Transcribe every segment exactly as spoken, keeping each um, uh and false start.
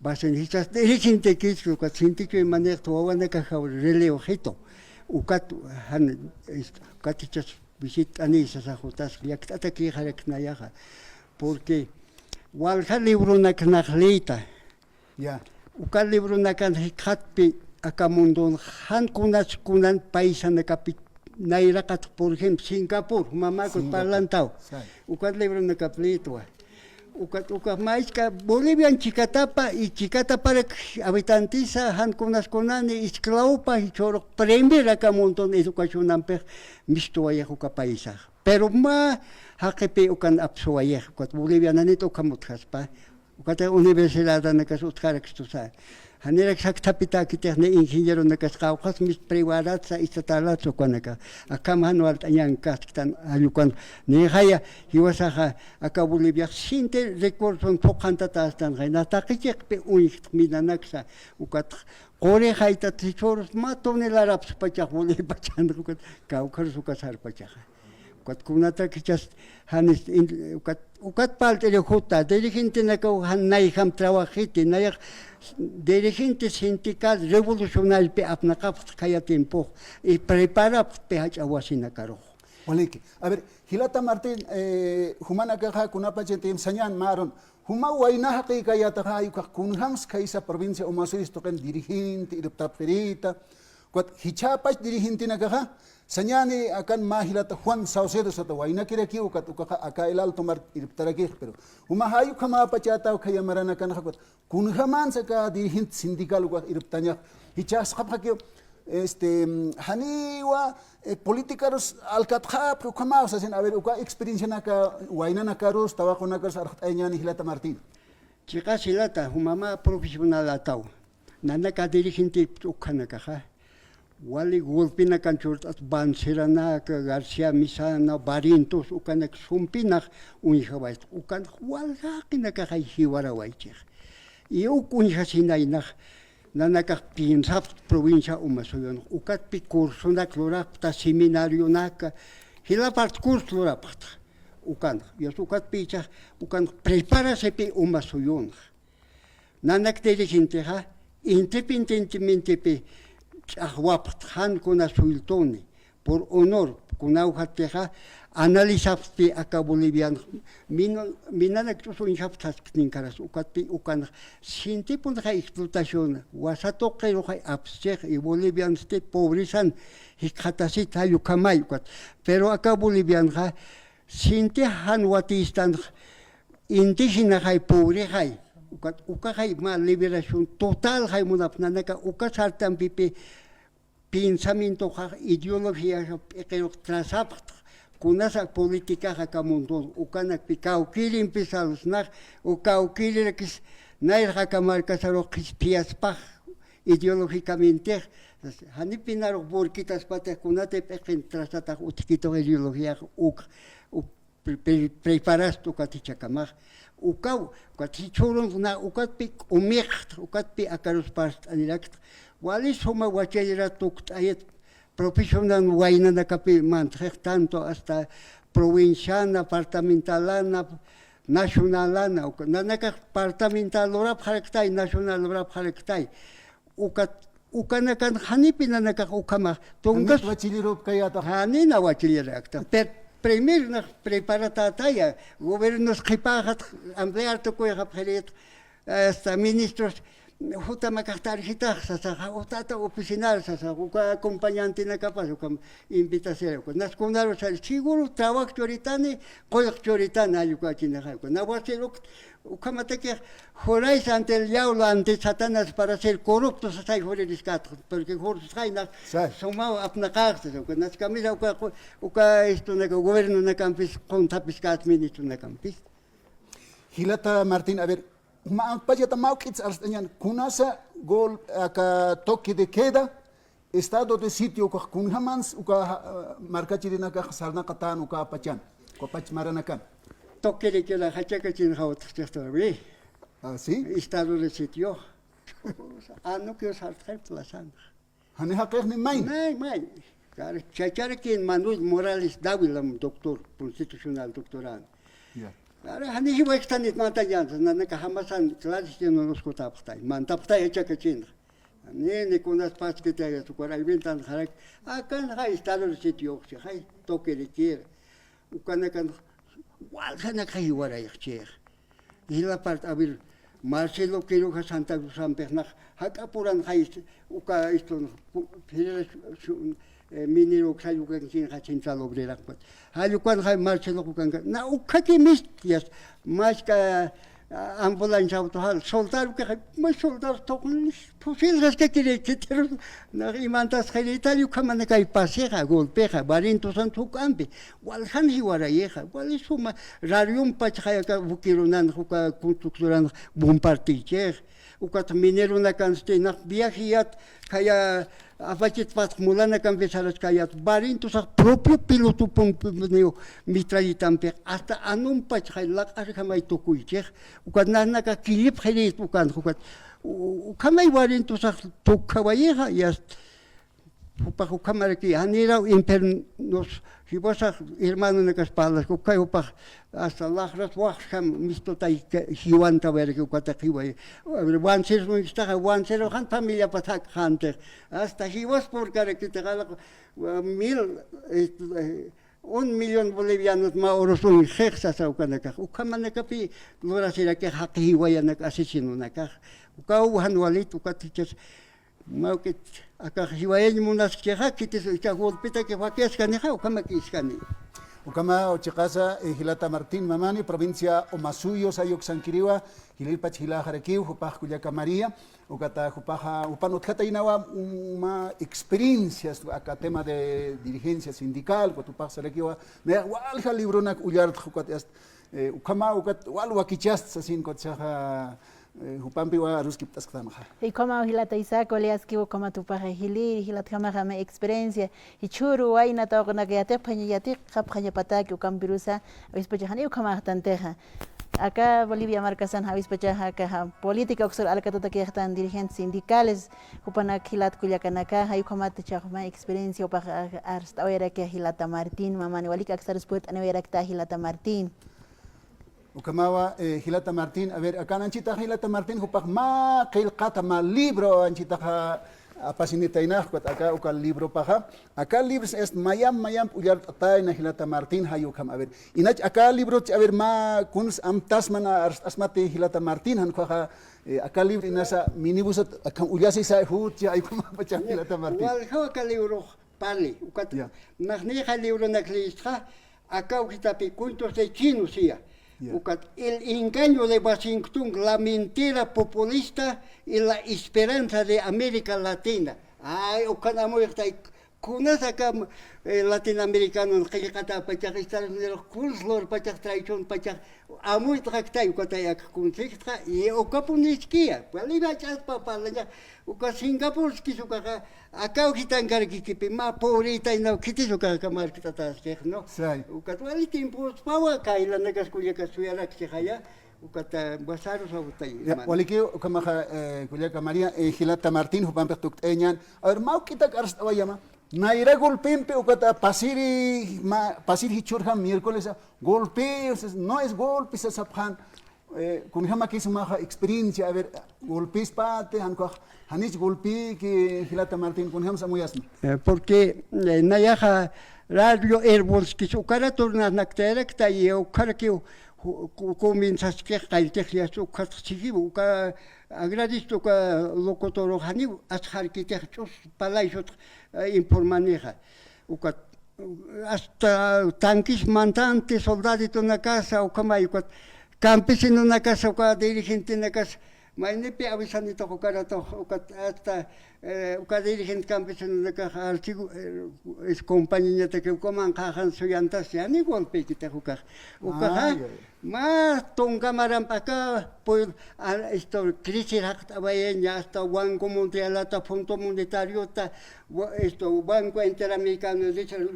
Basen jichhas dirigentekis, ukat sintichu imanïxta wawanakaxa relevo jitu. Ukat jan, ukat jichhas visitt'anï sasax jutas llakt'atakïxarakta nayaxa. Porque walja libronaknaq liyta. Ya. Uka libronakan jikxatpi aka mundon jan kunas kunan paisanakapi nayraqat, por ejemplo, Singapur, jumamakut Singapur. Parlantaw. Say. Ukat libronakap liytwa. Ukat, ukat mä isk'a Bolivian chikatapa y chikataparak habitantesa jan kunas kunani esclavopa jichhüruq primer aka mundon educacionampix mistuwayax uka paisax. Pero mä jaqipi ukan apsuwayax, ukat Boliviananit ukham utjaspa. Ukatix universidadanakas utjarakstusa. Janirak sakthapitakiktix ni ingenieronakas qawqhas mis privadatsa, estatalatsa ukanaka. Akham jan walt'añankasktan jall ukan. Nixaya jiwasaxa aka Boliviax sinti recurson phuqhantatästanxay. Nax taqi chiqpi uñjtx minanaksa. Ukatx qurixaytat jichhürus mä tonelarapspachax Bolivia pachanx ukat kawkharus ukas sarpachaxa. Ukat kunatak jichhas janis in-, ukat, ukat parlt'iriw juta, dirigentenakaw jan nayjam trabajiti, nayax dirigente sindical revolucionariopi apnaqapxta khaya tiempox, y preparapxtpi jach'a wasinakarux. Waliki. A ver, jilata Martín, eh, jumanakaxa kunapachatï sañän mä arun. Juma wayna jaqïkayätaxa, jay ukax kunjams khaysa provincia Omasuyus tuqin dirigente irptapxirïta, ukat jichhäpach dirigentenakaxa, sañäni akan mä jilata Juan Saucedo sata waynakirakiw ukat ukaxa aka El Alto mar irptarakix, pero juma jay ukhamäpachätaw khaya maranakanxa ukat kunjamäns aka dirigente sindical ukax irptañax jichhäsxapxakiw, este, janiwa, eh, políticarus alkatxapxi ukhamäw sasin, a ver, uka experiencianaka waynanakarus, tawaqunakarus arxt'ayañäni jilata Martín. Chiqas jilata, juma mä profesionalataw. Nanaka dirigente ukhanakaxa. Wali golpenakan churt'at Banceranaka, García Misana, Barrientos, ukanak sumpinax uñjawayta. Ukanak walja jaqinakaxay jiwarawaychix. Y uk uñjasinaynax, nanakax piensapxta provincia Omasuyunx. Ukatpi cursonak lurapxta, seminarionaka, jila part curso lurapxta. Ukanx, yus ukatpichax, ukanx preparasipi Omasuyunx. Nanak dirigentexa, independientementepi ch'axwapxta, jan kuna suyltuni, por honor, kunawjatixa, analizapxti aka Bolivian, min-, minanak ch'us uñjapxta saskninkaras, ukatpi ukanx, sintipunxa explotación, wasa tuqiruxa apschix, y Boliviansti pobrezan jikxatasit jall ukhamay, ukat. Pero aka Bolivianxa, sinti jan watistanx, indígenaxay, pobrexay, ukat, ukaxay mä liberación totalxay munapxta nanaka, uka sartampipi pensamientoxax, ideologiaxa p'iqirux trazapxta, kunasa políticaxa aka mundon, ukanakpi kawkïrimpis alusnax, u kawkïrirakis nayraq aka markasarux qhispiyaspax, ideológicamente, janipinarux burquitaspatix kunatï p'iqin trazatax utjkitux ideologiax uk, uk pre-, pre-, preparasta ukat jichhakamax. Ukaw, ukat jichhürunx na ukatpi k'umixta, ukatpi akarus parlt'anirakta. Wali suma wachallarat tukt'ayat profesional waynanakapi mantxix tanto hasta provinciana, departamentalana, nacionalana, uka nanakax departamental lurapxaraktay, nacional lurapxaraktay. Ukat, ukanakan janipi nanakax ukhamax, tunkas. Janit bachilleropkayätax. Janina bachillerakta. Per-, primer nax preparatätaya, gobiernos qhipäxat ampliar tukuyxapxirit, hasta ministros, jutamakax tarjetax sasaxa, jutata oficinar sasaxa, uka acompañantenakapas, uka invitasira, uka. Nas kunaru sal, seguro trabajo churitani, qullq churitani, jall uka chinaxa, uka. Na wasir uk-, Ukhamatakix juráis ante el diablo, ante Satanás para ser corrupto, sasay juririskäta, porque jurusxayna sumaw apnaqaxta, uka, naskamisa uka, uka, estonaka, gobiernonakampis, qunthapiskäta ministronakampis. Jilata Martín, a ver, ma-, pachata mawk'its arst'añan, kunasa gol, aka toque de queda, estado de sitio ukax kunjamans uka, ah, markachirinakax sarnaqatän uka pachan, uka pach maranakan. Toque de queda jachakachinxa utjchixtarawi. Ah, ¿sí? Estado de sitio. Anukiw sartxir plasanx. Jani jaqix ni may. May, may. Kar, chacharakin Manuel Morales Dávila, doctor, constitucional doctorado. Ya. Ara, jani jiwayktanit mantañansa, nanaka jamasan clandestino nos kutapxtay, mantapxtay jachakachinxa. Ni, ni kunas paskitay, sukar ayvintan jarak, akan jay Estados Unidos, jay toque de queda. Ukanakan, waljanaka jiwarayxchix. Jila part, a ver, Marcelo Quiroga Santa Cruzampixa, jak'apuran jay, uka, esto, federación, eh, minero uksa yukankinxa Central Obrera, pues. Jay ukan jay Marcelo ukanka, na ukhaki mistias, maska, a, ambulancia auto, jay, soldado que jay, mas soldado toqnis, fusil gas que quiere que te, na imantas jay Italia ukhamanakay pasixa, golpexa, Barintusan tuk'ampi, waljan jiwarayixa, wali suma, radion pachxayaka, bukirunan, uka constructoran, bompartichix, ukat mineronakansti, nax viajiyat, kaya, apachit patx mulanakampi saraskayat, Barintusax propio piloto pum, pum, pum, mitrallitampi, hasta anumpach jay laq'arjamay tukuychix, ukat nanaka killipxirit, ukan, ukat, u-, ukhamay Barintusax tukjawayixa, yast, Jupax ukhamaraki, janiraw infiernos, jiwasax hermanonakas parlaska, ukhay jupax hasta laxras waxjam mistutay jiwantawayaraki ukata jiway. Wansiru istaxa, wansiru jan familiapat jak'xantix. Hasta jiwas purkarakitix, alaq, mil, eh, un millón bolivianos mä urusun jixsasa ukanakax. Ukhamanakapi lurasirakix jaqi jiwayanak asesinonakax. Ukaw jan walit, ukat jichhas Mawk'it, akax jiwayañ munaskchixa, khitis icha golpitaki wakiaskanixa, ukhamakïskani. Ukhamaw chiqasa, eh, jilata Martín Mamani, provincia Omasuyos, ayuksankiriwa, jilïrpach jilaxarakiw, jupax kullaka María, ukata jupaxa, jupan utjataynawa, uma experiencias, aka tema de dirigencia sindical, ukat jupax sarakiwa, nayax walja libronak ullartx, ukat, eh, ukhama, ukat wal wakichast sasin, ukat saxa, Eh, jupampiwa aruskipt'asktanxa. Ukhamaw jilata Isaac, wali askiw ukhamat jupaxa jilïr, jilatjamaxa mä experiencia, jichhüru wayna tawaqunaka yatipxaña, yatiqapxañapataki ukampirusa, awispachaxa janiw ukhamaxtantixa. Aka Bolivia markasan awispachaxa akaxa política uksur alkatatakixtan dirigentes sindicales, jupanak jilat kullakanakaxa, ukhamat chhaxma experiencia jupaxa arst'awayaraki jilata Martín, Mamani, walik aksarus purt'aniwayarakta jilata Martín. Ukhamawa, eh, jilata Martín, a ver, akan anchitaxa jilata Martín, jupax mä qillqata, mä libro anchitaxa apasinitaynax, ukat aka uka libropaxa, aka libros est mayamp, mayamp ullart'atayna jilata Martín, jay ukham, a ver, inach aka librochi, a ver, mä kuns amtasmana arst'asmati jilata Martín, jan ukhaxa, eh, aka libro inasa minibusat akham ullasisa jutchi, jay ukhamapacha jilata Martín. Waljaw aka librox. Parli, ukat, ya, naxnixa libronak listxa, aka ukitapi Cuentos de Chino siya. Ya. Ukat, El engaño de Washington, la mentira populista y la esperanza de América Latina. Ay, ukan amuyxtay, kunas aka, eh, latinoamericano qillqatapachax, Estados Unidos, kuns lurpachax, traición pachax, amuytxaktay, ukatay ak kunsixtxa, y ukapuniskiya, wali mach'aspa parlaña, uka Singapurskis ukaxa, Akaw jitankarkikipi, mä pobretaynaw khitis ukaxa markt'ataskix, ¿no? Say. Ukat wali tiempos pawa, kaylanakas kullakas suyarakchixaya, ukat, eh, basarus awtay, ya, hermano. Waliki, ukhamaxa, eh, kullaka María, eh, jilata Martín, jupampix tukt'ayañan. A ver, mawk'itak arst'awayama. Nayra golpempi, ukat, ah, pasiri, ma, pasiri jichhürjam miércoles, ah, golpe, o sea, no es golpe, sasapxan. Eh, kunjamakis jumaxa experiencia, a ver, golpispati, jan ukhax, janich golpiki, jilata Martín, kunjams amuyasma. Eh, porque, eh, nayaxa radio Herbolskis ukaratur naktayaraktay, eh, ukharakiw, ju-, ku-, comienzaskix qaylltix yast ukhatx sigiw, uka agradezco uka locutor janiw, asxarkitix ch'us palayxut, eh, informanixa. Ukat, hasta tanques mantanti soldaditunakasa, ukhamay, ukat campesinonakasa, uka dirigentenakasa, maynipi avisanitux ukaratux, ukat hasta, eh, uka dirigente campesinonakax archigo, eh, es compañiañataki ukaman qhaxan suyantas, jani golpekitix ukax. Ukaxa, ay, ay. Mä tunka maramp aka, pues, a, esto, crisis jaqt'awayaña, hasta Banco Mundialata, Fondo Monetariota, wa-, esto, Banco Interamericano,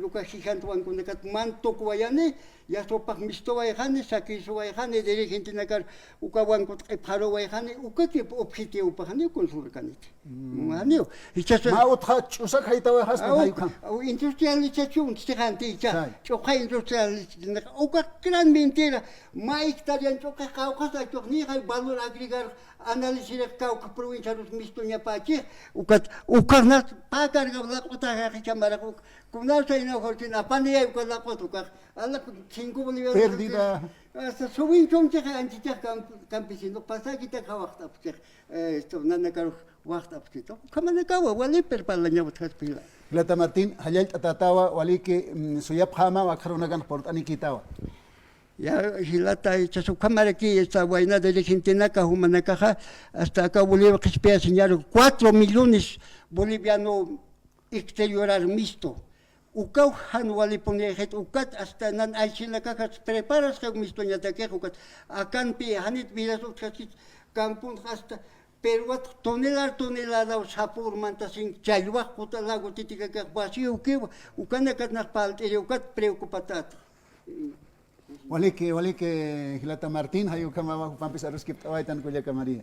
uka gigante banconakat man tukuwayani, yast jupax mistuwayxani, sakisuwayxani, dirigentenakar uka bancot q'ipxaruwayxani, ukakip objetivopaxani consulkaniti. Mm. Janiw, jichhasa. Mä utxa ch'usak jaytawayxaspa, aw, jay ukham. Aw, industrialización, chiqanti jichha. Say. Ch'uqha industrialización, uka gran mentira. Mä hectárean ch'uqix qawqhas achux nixay valor agregar análisirix kawkha provinciarus mistuñapächix, ukat ukhaxnax pä carga laq'utax jaqichamarux, kunasa ina jortin apaniyay uka laq'ut ukax, alax cinco bolivianos. Pérdida. Hasta subinchunchix anchichix camp-, campesino, pasakita qhawaqt'apchix, esto, nanakarux waqt'apchito. Ukhamanakawa, wali perparlañawtxaspila. Jilata Martín, jallallt'atätawa, waliki, mm, suyapxämaw, akxarunakan purt'anikïtawa. Ya, jilata, ichas ukhamaraki, esta wayna dirigentenaka, jumanakaxa, hasta aka Bolivia qhispiyasiñaru cuatro millones boliviano exteriorar mistu. Ukaw jan walipunïxit, ukat hasta nan aychinakaxa preparasxaw mistuñatakix, ukat akanpi janit vidas utjaskit, campunx hasta Peruat tonelar toneladaw sapürmantasin challwax quta lago Titicacax vacío ukiwa, ukanakat nax parlt'iri, ukat preocupatäta. Waliki, waliki, jilata Martín, jay ukhamawa jupampis aruskipt'awaytan kullaka María.